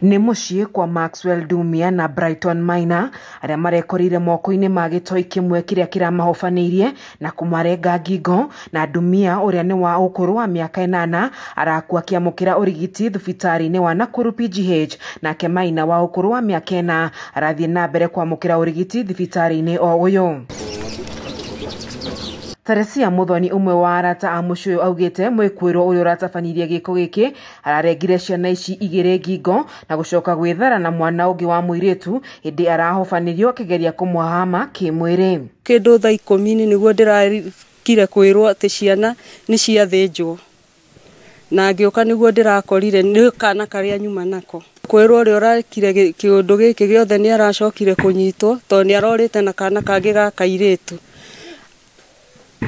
Nĩ mũciĩ kwa Maxwell Ndumia na Brighton Maina arĩa marekorire moko-inĩ ma gĩtoi kĩmwe kĩrĩa kĩramahobanĩirie na kũmarenga ngingo, na Ndumia ũrĩa nĩ wa ũkũrũ wa mĩaka 8 arakua akĩamũkĩra ũrigiti thibitarĩ-inĩ wa Nakuru PGH, nake Maina wa ũkũrũ wa mĩaka 4 arathiĩ na mbere kwamũkĩra ũrigiti thibitarĩ-inĩ o ũyũ. Teresia Muthoni ũmwe wa arata a mũciĩ ũyũ augĩte mwĩkũĩrwo ũrĩa ũratabanirie gĩko gĩkĩ ararengire ciana ici igĩrĩ ngingo na gũcoka gwĩthara na mwana ũngĩ wa mũirĩtu hĩndĩ arahobanĩrio akĩgeria kũmũhama kĩmwĩrĩ. Kĩndũ thaa 10 nĩguo ndĩrakire kwĩrwo atĩ ciana nĩ ciathĩnjwo, na ngĩũka nĩguo ndĩrakorire nĩ kana karĩa nyuma nako. Kwĩrwo ũrĩa ũrekire kĩũndũ gĩkĩ gĩothe nĩ aracokire kũnyitwo tondũ nĩ arorĩte na kana kangĩ ga kairĩtu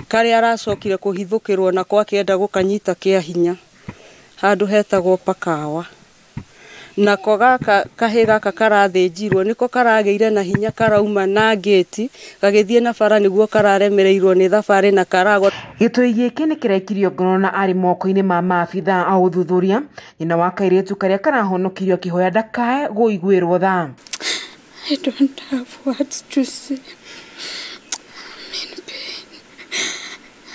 karĩa aracokire kũhithũkĩrwo nako akĩenda gũkanyita kĩa hinya handũ hetagwo Pakawa. Nako gaka kahĩ gaka karathĩnjirwo nĩko karagĩire na hinya karauma na ngĩti gagĩthiĩ na bara nĩguo kararemereirwo nĩ thabarĩ na karagwa. Gĩtoi gĩkĩ nĩ kĩraikirio ngoro na arĩ moko-inĩ ma maabithaa a ũthuthuria. Nyina wa kairĩtu karĩa karahonokirio akĩhoya ndakae kũiguĩrwo tha. I don't have words to say. I'm in pain.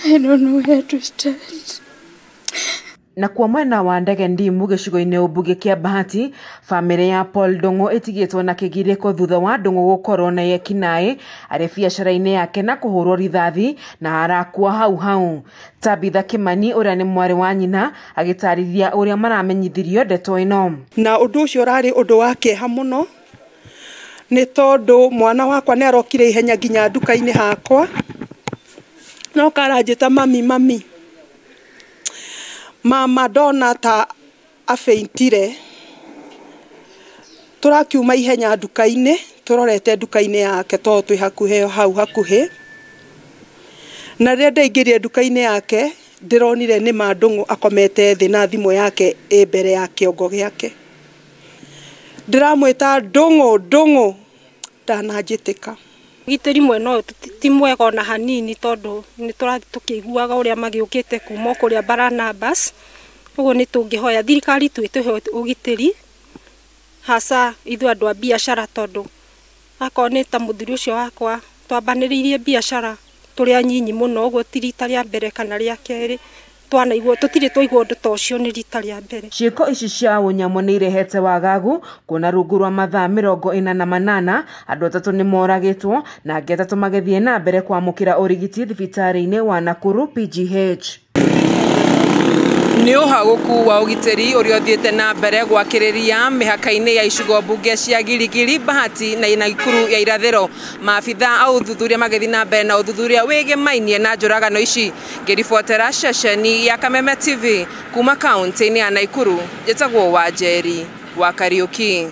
I don't know where to start. Na kuo mwena wa Ndege Ndimu gĩcigo-inĩ ũmbunge kĩa Bahati, bamĩrĩ ya Paul Ndung'u ĩtigĩtwo na kĩgirĩko thutha wa Ndung'u gũkorwo na ekinaĩ arĩ biacara-inĩ yake na kũhũrwo rithathi na arakua hau hau. Tabitha Kimani ũrĩa nĩ mwarĩ wa nyina agĩtarĩria ũrĩa maramenyithirio ndeto ĩno. Na ũndũ ũcio ũrarĩ ũndũ wa kĩeha mũno nĩ tondũ mwana wakwa nĩ arokire ihenya nginya nduka-inĩ hakwa no karanjĩta mami mami mama ndona ta afeintire. Tũrakiuma ihenya nduka-inĩ tũrorete nduka-inĩ yake tondũ twĩ hakuhĩ hau hakuhĩ, na rĩrĩa ndaingĩrire nduka-inĩ yake ndĩronire nĩ ma Ndung'u akomete thĩ na thimũ yake ĩ mbere ya kĩongo gĩake. Ndĩramwĩta Ndung'u Ndung'u ndananjĩtĩka. Ũgitĩri mwena ũyũ ti mwega ona hanini tondũ nĩ tũrathiĩ tũkĩiguaga ũrĩa magĩũkĩte kuma kũrĩa Barnabas. Ũguo nĩ tũngĩhoya thirikari tu ĩtũhe ũgitĩri hasa ithuĩ andũ a biacara, tondũ akorwo nĩ ta mũthuri ũcio wakwa twambanĩrĩirie biacara tũrĩ anyinyi mũno, ũguo ti rita rĩa mbere kana rĩa kerĩ twanaigua, tũtirĩ twaigua ũndũ ta ũcio, nĩ rita rĩa mbere. Ciĩko ici cia ũnyamũ nĩ irehete wagagu kuona rungu rwa mathaa 48 andũ 3 nĩ moragĩtwo na angĩ 3 magĩthiĩ na mbere kwamũkĩra ũrigiti thibitarĩ-inĩ wa Nakuru PGH. Nĩ ũhagũku wa ũgitĩri ũrĩa ũthiĩte na mbere gwakĩrĩria mĩhaka-inĩ ya icigo mbunge cia Giligili, Bahati na Nakuru ya irathĩro. Maabithaa a ũthuthuria magĩthiĩ na mbere na ũthuthuria wĩgĩmainie na njũragano ici. Ngĩribotera ceceni ya Kameme TV kuma kaunti-inĩ ya Nakuru, njĩtagwo Wanjeri wa Kariuki.